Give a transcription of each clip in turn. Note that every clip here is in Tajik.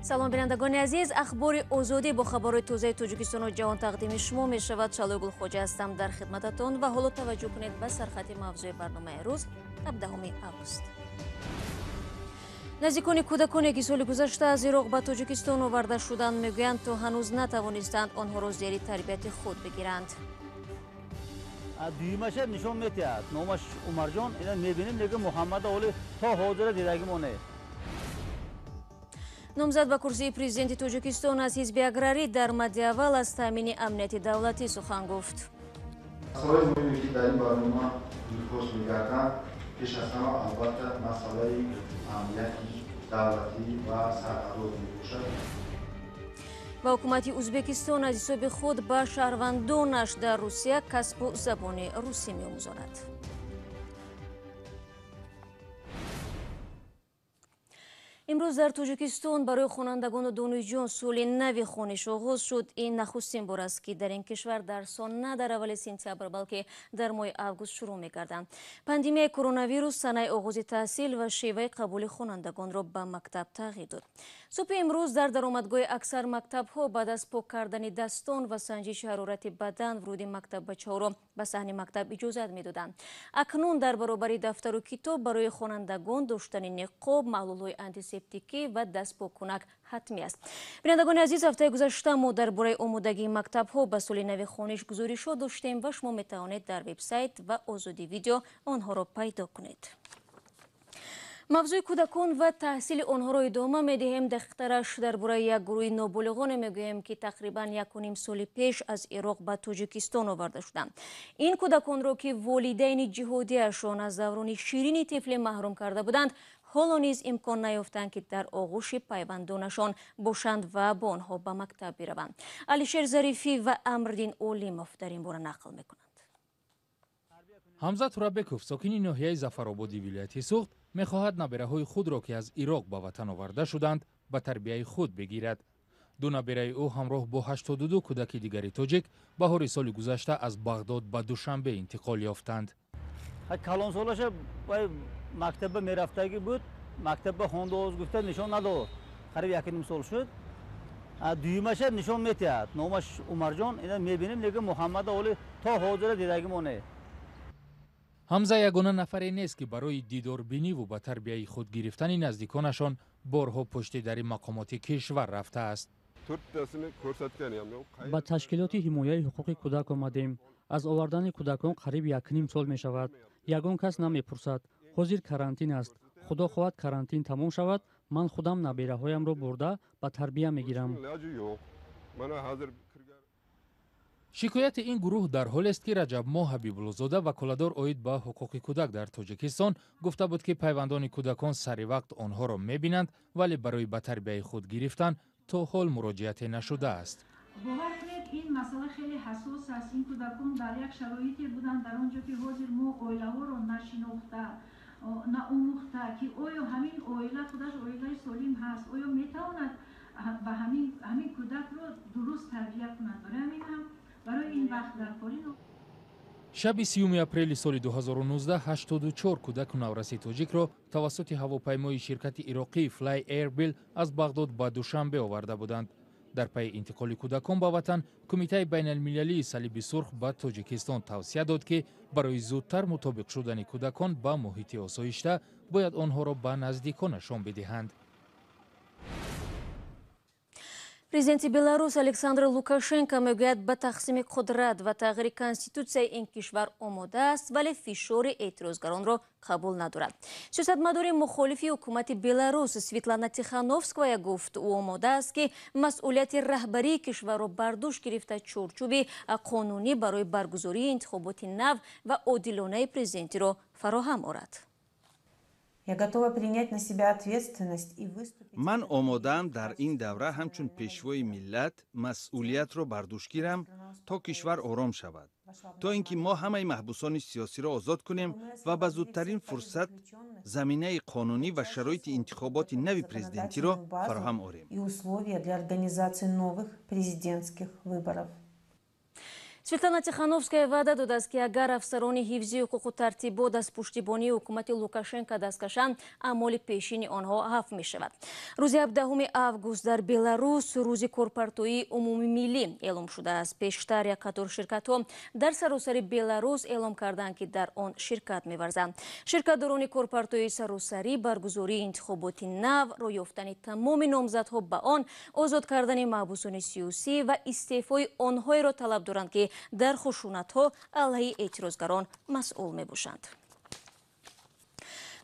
Салом, бинандагони азиз. Ахбори Озодӣ бо хабарҳои тозаи Тоҷикистону ҷаҳон тақдими шумо мешавад. Шалои Гулхоҷа ҳастам дар хидмататон ва ҳоло таваҷҷӯҳ кунед ба сархати мавзӯи барномаи рӯз 17 август. Наздикони кӯдаконе, ки соли гузашта аз Ироқ ба Тоҷикистон оварда шуданд, мегӯянд, то ҳанӯз натавонистанд онҳоро зери тарбияти худ бигиранд. Дуюмаша нишон метиҳад, номаш Умарҷон. Ина мебинем, мегӯ Муҳаммада оли то ҳозира дидагимоне. Номзад ба курсии президенти Тоҷикистон аз ҳизби аграрӣ дар мадди аввал аз таъмини амнияти давлатӣ сухан гуфт. Масъалаи муҳиме, ки дар ин барнома нихост мегарданд, пеш аз ҳама, албатта, масъалаи амнияти давлатӣ ва сарҳадот мебошад. Ва ҳукумати Ӯзбекистон аз ҳисоби худ ба шаҳрвандонаш дар Русия касбу забони русӣ меомӯзонад. Имрӯз дар Тоҷикистон барои хонандагону донишҷӯён соли нави хониш оғоз шуд. Ин нахустин бор аст, ки дар ин кишвар дарсҳо на дар аввали сентябр, балки дар моҳи август шурӯъ мекарданд. Пандемияи коронавирус санаи оғози таҳсил ва шеваи қабули хонандагонро ба мактаб тағйир дод. Субҳи имрӯз дар даромадгоҳи аксар мактабҳо баъд аз пок кардани дастон ва санҷиши ҳарорати бадан вуруди мактаббачаҳоро ба саҳни мактаб иҷозат медоданд. Акнун дар баробари дафтару китоб барои хонандагон доштани ниқоб, маҳлулҳои антисептикӣ ва дастпоккунак ҳатмӣ аст. Бинандагони азиз, ҳафтаи гузашта мо дар бораи омодагии мактабҳо ба соли нави хониш гузоришҳо доштем ва шумо метавонед дар вебсайт ва Озодӣ видео онҳоро пайдо кунед. Мавзӯи кӯдакон ва таҳсили онҳоро идома медиҳем. Дақиқтараш дар бораи як гурӯҳи ноболиғоне мегӯем, ки тақрибан 1,5 соли пеш аз Ироқ ба Тоҷикистон оварда шуданд. Ин кӯдаконро, ки волидайни ҷиҳодиашон аз даврони ширини тифлӣ маҳрум карда буданд, ҳоло низ имкон наёфтанд, ки дар оғӯши пайвандонашон бошанд ва бо онҳо ба мактаб бираванд. Алишер Зарифӣ ва Амриддин Олимов дар ин бора нақл мекунанд. Ҳамза Турабеков, сокини ноҳияи Зафарободи вилояти Суғд, мехоҳад набираҳои худро, ки аз Ироқ ба ватан оварда шуданд, ба тарбияи худ бигирад. Ду набираи ӯ ҳамроҳ бо 82 кӯдаки дигари тоҷик баҳори соли гузашта аз Бағдод ба Душанбе интиқол ёфтанд. Калонсолаша мактаба мерафтагӣ буд, мактаба хондооз гуфта нишон надод, қариб 1,5 сол шуд. Дуюмаша нишон метиҳад, номаш Умарҷон. Ина мебинем, мегӯ Муҳаммада оли то ҳозира дидагимоне. Ҳамза ягона нафаре нест, ки барои дидорбиниву ба тарбияи худ гирифтани наздиконашон борҳо пушти дари мақомоти кишвар рафтааст. Ба ташкилоти ҳимояи ҳуқуқи кӯдак омадем. Аз овардани кӯдакон қариб 1,5 сол мешавад. Ягон кас намепурсад. Ҳозир карантин аст. Худо хоҳад, карантин тамом шавад, ман худам набираҳоямро бурда ба тарбия мегирам. Шикояти ин гурӯҳ дар ҳолест, ки Раҷабмоҳ Ҳабибуллозода, ваколадор оид ба ҳуқуқи кӯдак дар Тоҷикистон, гуфта буд, ки пайвандони кӯдакон сари вақт онҳоро мебинанд, вале барои ба тарбияи худ гирифтан то ҳол муроҷиате нашудааст. Бовар кунед, ин масъала хеле ҳассос аст. Ин кӯдакон дар як шароите буданд дар он ҷо, ки ҳозир мо оилаҳоро нашинохта, наомӯхта, ки оё ҳамин оила худаш оилаи солим ҳаст, оё метавонад ба ҳамин кӯдакро дуруст тарбия кунад. Барои ҳамин ҳам барои ин вақт дар кори. Шаби 30 апрели соли 2019 84 кӯдаку навраси тоҷикро тавассути ҳавопаймои ширкати ироқии Fly Erbil аз Бағдод ба Душанбе оварда буданд. Дар пайи интиқоли кӯдакон ба ватан Кумитаи байналмилалии Салиби Сурх ба Тоҷикистон тавсия дод, ки барои зудтар мутобиқ шудани кӯдакон ба муҳити осоишта бояд онҳоро ба наздиконашон бидиҳанд. Президенти Беларус Александр Лукашенко мегӯяд, ба тақсими қудрат ва тағйири конститутсияи ин кишвар омода аст, вале фишори эътирозгаронро қабул надорад. Сиёсатмадори мухолифи ҳукумати Беларус Светлана Тихановская гуфт, ӯ омода аст, ки масъулияти раҳбарии кишварро бар дӯш гирифта, чорчӯби қонунӣ барои баргузории интихоботи нав ва одилонаи президентиро фароҳам орад. Ман омодаам дар ин давра ҳамчун пешвои миллат масъулиятро бар дӯш гирам, то кишвар ором шавад, то ин ки мо ҳамаи маҳбусони сиёсиро озод кунем ва ба зудтарин фурсат заминаи қонунӣ ва шароити интихоботи нави президентиро фароҳам орем. Светлана Тихановская ваъда додааст, ки агар афсарони ҳифзи ҳуқуқу тартибот аз пуштибонии ҳукумати Лукашенко даст кашанд, аъмоли пешини онҳо афв мешавад. Рӯзи 17 август дар Беларус рӯзи корпартоии умумимиллӣ эълом шудааст. Пештар як қатор ширкатҳо дар саросари Беларус эълом карданд, ки дар он ширкат меварзанд. Ширкатдорони корпартоии саросарӣ баргузории интихоботи нав, роҳ ёфтани тамоми номзадҳо ба он, озод кардани маҳбусони сиёсӣ ва истеъфои онҳоеро талаб доранд, ки дар хушунатҳо алайҳи эътирозгарон масъул мебошанд.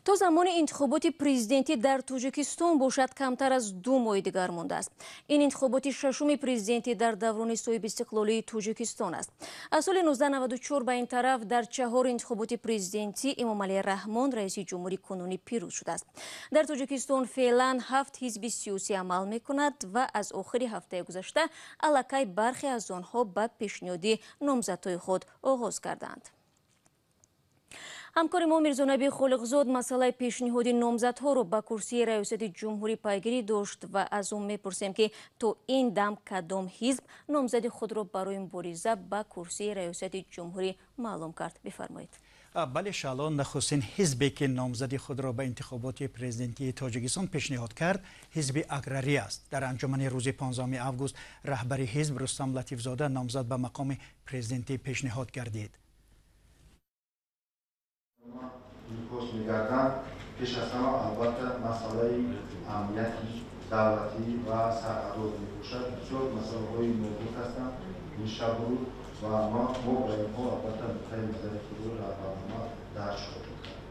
То замони интихоботи президентӣ дар Тоҷикистон бошад, камтар аз 2 моҳи дигар мондааст. Ин интихоботи шашуми президентӣ дар даврони соҳибистиқлолии Тоҷикистон аст. Аз соли 1994 ба ин тараф дар 4 интихоботи президентӣ Эмомалӣ Раҳмон, раиси ҷумҳури кунунӣ, пирӯз шудааст. Дар Тоҷикистон феълан 7 ҳизби сиёсӣ амал мекунад ва аз охири ҳафтаи гузашта аллакай бархе аз онҳо ба пешниҳоди номзадҳои худ оғоз карданд. Ҳамкори мо Мирзонаби Холиқзод масъалаи пешниҳоди номзадҳоро ба курсии раёсати ҷумҳурӣ пайгирӣ дошт ва аз ӯ мепурсем, ки то ин дам кадом ҳизб номзади худро барои мубориза ба курсии раёсати ҷумҳурӣ маълум кард. Бифармоед. Бале, Шаъло, нахустин ҳизбе ки номзади худро ба интихоботи президентии Тоҷикистон пешниҳод кард, ҳизби аграрӣ аст. Дар анҷумани рӯзи 15 август раҳбари ҳизб Рустам Латифзода номзад ба мақоми президентӣ пешниҳод гардид. Мегарданд, пеш аз ҳама албатта масъалаи амнияти давлатӣ ва сарҳадот мебошад. Бисёр масъалаҳои нозук ҳастанд ин шабу рӯз ва мо ба инҳо албатта нуқтаи назари худро дар барнома дарҷ хоҳем кард.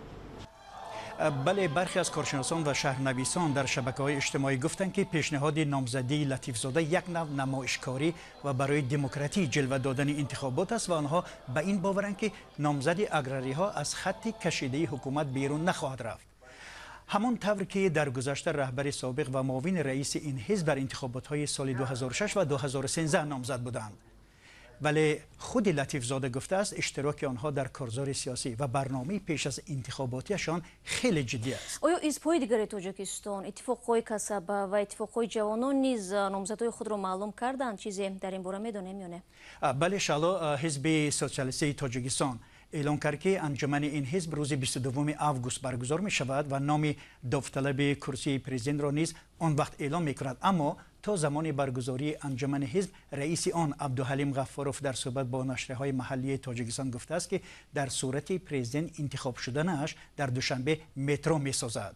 Бале, бархе аз коршиносон ва шаҳрнависон дар шабакаҳои иҷтимоӣ гуфтанд, ки пешниҳоди номзадии Латифзода як нав намоишкорӣ ва барои демократӣ ҷилва додани интихобот аст ва онҳо ба ин боваранд, ки номзади аграриҳо аз хатти кашидаи ҳукумат берун нахоҳад рафт. Ҳамон тавр ки дар гузашта раҳбари собиқ ва муовини раиси ин ҳизб дар интихоботҳои соли 2006 ва 2013 номзад буданд. Вале худи Латифзода гуфтааст, иштироки онҳо дар корзори сиёсӣ ва барномаи пеш аз интихоботиашон хеле ҷиддӣ аст. Оё ҳизбҳои дигари Тоҷикистон, иттифоқҳои касаба ва иттифоқҳои ҷавонон низ номзадҳои худро маълум карданд? Чизе дар ин бора медонем ё не? Бале, Шаъло, ҳизби социалистии Тоҷикистон эълон кард, ки анҷумани ин ҳизб рӯзи 22 август баргузор мешавад ва номи довталаби курсии президентро низ он вақт эълон мекунад. Аммо то замони баргузории анҷумани ҳизб раиси он Абдуҳалим Ғаффоров дар суҳбат бо нашрияҳои маҳаллии Тоҷикистон гуфтааст, ки дар сурати президент интихоб шуданааш дар Душанбе метро месозад.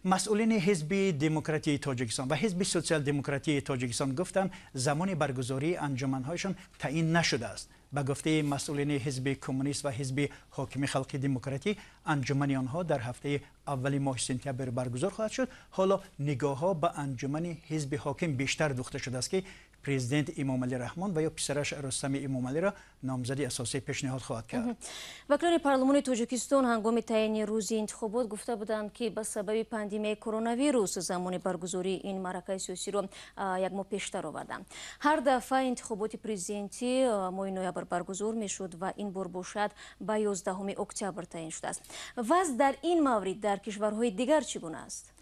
Масъулини ҳизби демократии Тоҷикистон ва ҳизби социал-демократии Тоҷикистон гуфтанд, замони баргузории анҷуманҳояшон таъин нашудааст. Ба гуфтаи масъулини ҳизби коммунист ва ҳизби ҳокими халқи демократӣ, анҷумани онҳо дар ҳафтаи аввали моҳи сентябр баргузор хоҳад шуд. Ҳоло нигоҳҳо ба анҷумани ҳизби ҳоким бештар духта шудааст, ки президент Эмомалӣ Раҳмон ва ё писараш Рустами Эмомалиро номзади асосӣ пешниҳод хоҳад кард. Вакилони парлумони Тоҷикистон ҳангоми таъини рӯзи интихобот гуфта буданд, ки ба сабаби пандемияи коронавирус замони баргузории ин маъракаи сиёсиро як моҳ пештар оварданд. Ҳар дафъа интихоботи президентӣ моҳи ноябр баргузор мешуд ва ин бор бошад ба 11 октябр таъин шудааст. Вазъ дар ин маврид дар кишварҳои дигар чӣ гуна аст?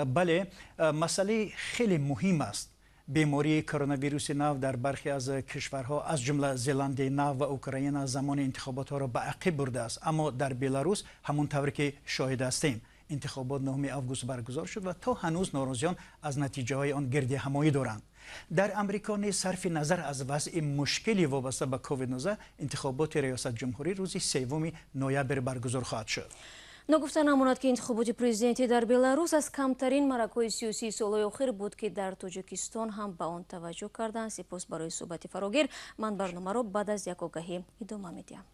Бале, масъалаи хеле муҳим аст. Бемории коронавируси нав дар бархе аз кишварҳо, аз ҷумла Зеландияи нав ва Украина, замони интихоботҳоро ба ақиб бурдааст. Аммо дар Беларус ҳамон тавре ки шоҳид ҳастем, интихобот 9 август баргузор шуд ва то ҳанӯз норозиён аз натиҷаҳои он гирди ҳамоӣ доранд. Дар Амрико низ сарфи назар аз вазъи мушкили вобаста ба COVID-19 интихоботи раёсатҷумҳурӣ рӯзи 3 ноябр баргузор хоҳад шуд. Ногуфта намонад, ки интихоботи президентӣ дар Беларус аз камтарин маъракаҳои сиёсии солҳои охир буд, ки дар Тоҷикистон ҳам ба он таваҷҷӯҳ карданд. Сипос барои суҳбати фарогир. Ман барномаро баъд аз як огаҳӣ идома медиҳам.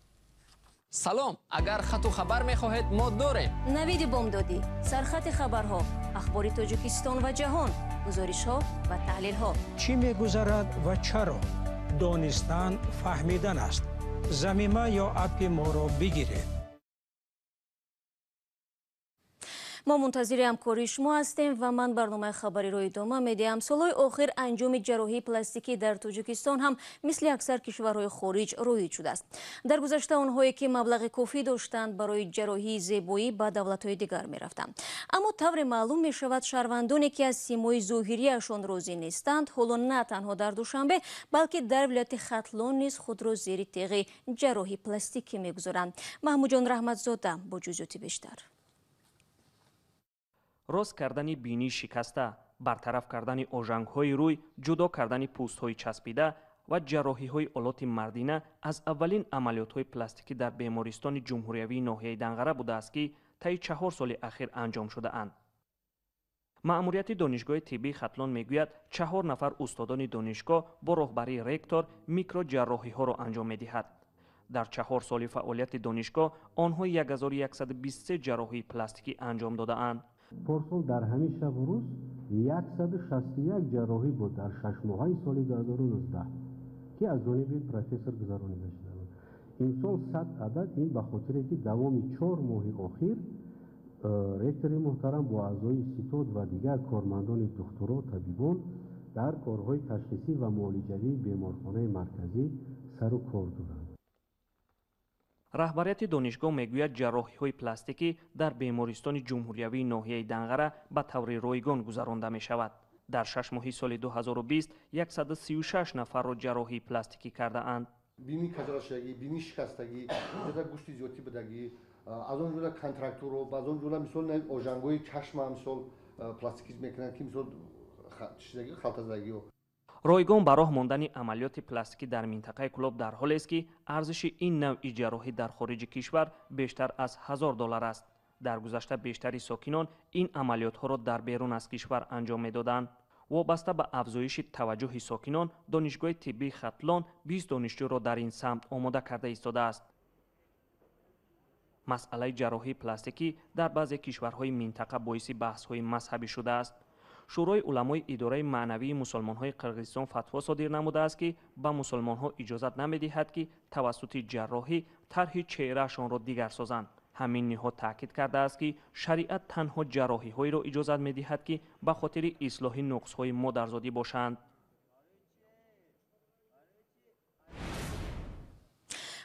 Салом, агар хату хабар мехоҳед, мо дорем. Навиди бомдодӣ, сархати хабарҳо, ахбори Тоҷикистон ва ҷаҳон, гузоришҳо ва таҳлилҳо. Чӣ мегузарад ва чаро? Донистан фаҳмидан аст. Замима ё аппи моро бигиред. Мо мунтазири ҳамкории шумо ҳастем ва ман барномаи хабариро идома медиҳам. Солҳои охир анҷоми ҷарроҳии пластикӣ дар Тоҷикистон ҳам мисли аксар кишварҳои хориҷ роиҷ шудааст. Дар гузашта онҳое ки маблағи кофӣ доштанд барои ҷарроҳии зебоӣ ба давлатҳои дигар мерафтанд. Аммо тавре маълум мешавад, шаҳрвандоне ки аз симои зоҳирияшон розӣ нестанд, ҳоло на танҳо дар Душанбе, балки дар вилояти Хатлон низ худро зери теғи ҷарроҳии пластикӣ мегузоранд. Маҳмудҷон Раҳматзода бо ҷузъиёти бештар. Рост кардани бинии шикаста, бартараф кардани ожангҳои рӯй, ҷудо кардани пӯстҳои часпида ва ҷарроҳиҳои олоти мардина аз аввалин амалиётҳои пластикӣ дар бемористони ҷумҳуриявии ноҳияи Данғара будааст, ки таи 4 соли ахир анҷом шудаанд. Маъмурияти донишгоҳи тиббии Хатлон мегӯяд, 4 нафар устодони донишгоҳ бо роҳбарии ректор микроҷарроҳиҳоро анҷом медиҳад. Дар 4 соли фаъолияти донишгоҳ онҳо 1123 ҷарроҳии пластикӣ анҷом додаанд. Порсол дар ҳамин шабу рӯз 161 ҷарроҳӣ буд дар 6 моҳаи соли 2019, ки аз ҷониби профессор гузаронида шуда буд. Имсол 100 адад, ин ба хотире ки давоми 4 моҳи охир ректори муҳтарам бо аъзои ситод ва дигар кормандони духтуро, табибон дар корҳои ташхисӣ ва муолиҷавии беморхонаи марказӣ сару кор доранд. Раҳбарияти донишгоҳ мегӯяд, ҷарроҳиҳои пластикӣ дар бемористони ҷумҳуриявии ноҳияи Данғара ба таври ройгон гузаронда мешавад. Дар 6 моҳи соли 2020 136 нафарро ҷарроҳии пластикӣ кардаанд. Бини каҷрашагӣ, бини шикастагӣ, ҷода гӯшти зиёдтӣ будагӣ, аз он ҷумла контрактуро, аз он ҷумла мисол ожангҳои чашма мисол пластикӣ мекунанд, ки мисол чизагӣ халтазагиҳо. Ройгон ба роҳ мондани амалиёти пластикӣ дар минтақаи Кӯлоб дар ҳолест, ки арзиши ин навъи ҷарроҳӣ дар хориҷи кишвар бештар аз $1000 аст. Дар гузашта бештари сокинон ин амалиётҳоро дар берун аз кишвар анҷом медоданд. Вобаста ба афзоиши таваҷҷӯҳи сокинон, донишгоҳи тиббии Хатлон 20 донишҷӯро дар ин самт омода карда истодааст. Масъалаи ҷарроҳии пластикӣ дар баъзе кишварҳои минтақа боиси баҳсҳои мазҳабӣ шудааст. Шӯрои уламои идораи маънавии мусулмонҳои Қирғизистон фатво содир намудааст, ки ба мусулмонҳо иҷозат намедиҳад, ки тавассути ҷарроҳӣ тарҳи чеҳраашонро дигар созанд. Ҳамин ниҳод таъкид кардааст, ки шариат танҳо ҷарроҳиҳоеро иҷозат медиҳад, ки ба хотири ислоҳи нуқсҳои модарзодӣ бошанд.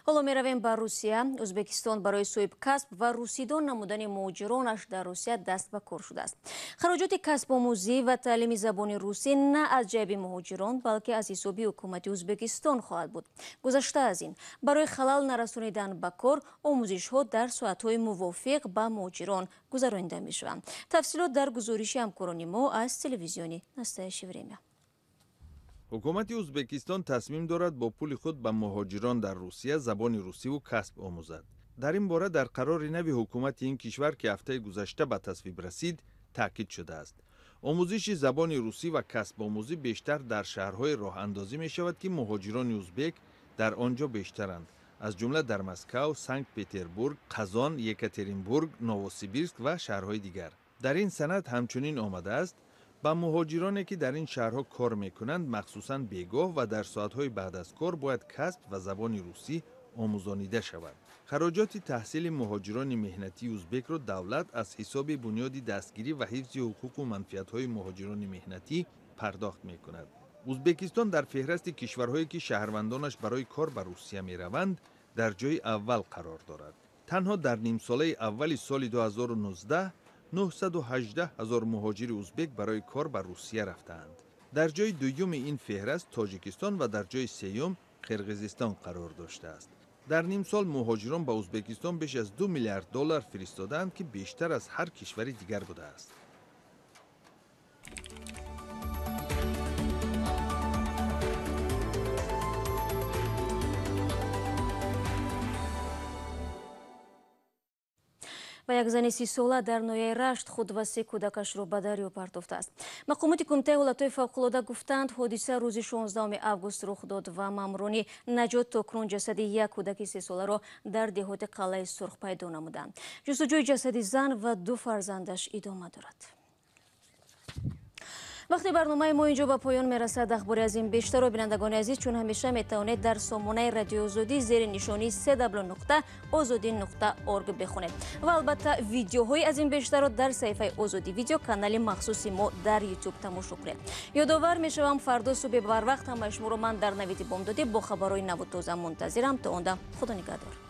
Ҳоло меравем ба Русия. Ӯзбекистон барои соҳибкасб ва русидон намудани муҳоҷиронаш дар Русия даст ба кор шудааст. Хароҷоти касбомӯзӣ ва таълими забони русӣ на аз ҷайби муҳоҷирон, балки аз ҳисоби ҳукумати Ӯзбекистон хоҳад буд. Гузашта аз ин, барои халал нарасонидан ба кор, омӯзишҳо дар соатҳои мувофиқ ба муҳоҷирон гузаронида мешаванд. Тафсилот дар гузориши ҳамкорони мо аз телевизиони Настоящее время. Ҳукумати Ӯзбекистон тасмим дорад бо пули худ ба муҳоҷирон дар Русия забони русиву касб омӯзад. Дар ин бора дар қарори нави ҳукумати ин кишвар, ки ҳафтаи гузашта ба тасвиб расид, таъкид шудааст. Омӯзиши забони русӣ ва касбомӯзӣ бештар дар шаҳрҳои роҳандозӣ мешавад, ки муҳоҷирони ӯзбек дар он ҷо бештаранд, аз ҷумла дар Москав, Санкт Петербург, Қазон, Екатеринбург, Новосибирск ва шаҳрҳои дигар. Дар ин санад ҳамчунин омадааст, ба муҳоҷироне ки дар ин шаҳрҳо кор мекунанд, махсусан бегоҳ ва дар соатҳои баъд аз кор бояд касб ва забони русӣ омӯзонида шавад. Хароҷоти таҳсили муҳоҷирони меҳнатии ӯзбекро давлат аз ҳисоби бунёди дастгирӣ ва ҳифзи ҳуқуқу манфиатҳои муҳоҷирони меҳнатӣ пардохт мекунад. Ӯзбекистон дар феҳрасти кишварҳое ки шаҳрвандонаш барои кор ба Русия мераванд, дар ҷои аввал қарор дорад. Танҳо дар нимсолаи аввали соли 2019 918 ҳазор муҳоҷири ӯзбек барои кор ба Русия рафтаанд. Дар ҷои дуюми ин феҳраст Тоҷикистон ва дар ҷои сеюм Қирғизистон қарор доштааст. Дар нимсол муҳоҷирон ба Ӯзбекистон беш аз 2 миллиард доллар фиристодаанд, ки бештар аз ҳар кишвари дигар будааст. Ва як зани 30-сола дар ноҳияи Рашт худ ва 3 кӯдакашро ба дарё партофтааст. Мақомоти кумитаи ҳолатҳои фавқулода гуфтанд, ҳодиса рӯзи 16 август рух дод ва маъмурони наҷот то кунун ҷасади як кӯдаки 3-соларо дар деҳоти Қалъаи Сурх пайдо намуданд. Ҷустуҷӯи ҷасади зан ва 2 фарзандаш идома дорад. Вақти барномаи мо инҷо ба поён мерасад. Ахбори аз ин бештарро, бинандагони азиз, чун ҳамеша метавонед дар сомонаи Радиои Озодӣ зери нишонии www.ozodi.org бихонед ва албатта видеоҳои аз ин бештарро дар саҳифаи Озодӣ Видео, канали махсуси мо дар Ютуб, тамошо кунед. Ёдовар мешавам, фардо субҳи барвақт ҳамаи шуморо ман дар Навиди бомдодӣ бо хабарҳои наву тоза мунтазирам. То он дам худо нигаҳдор.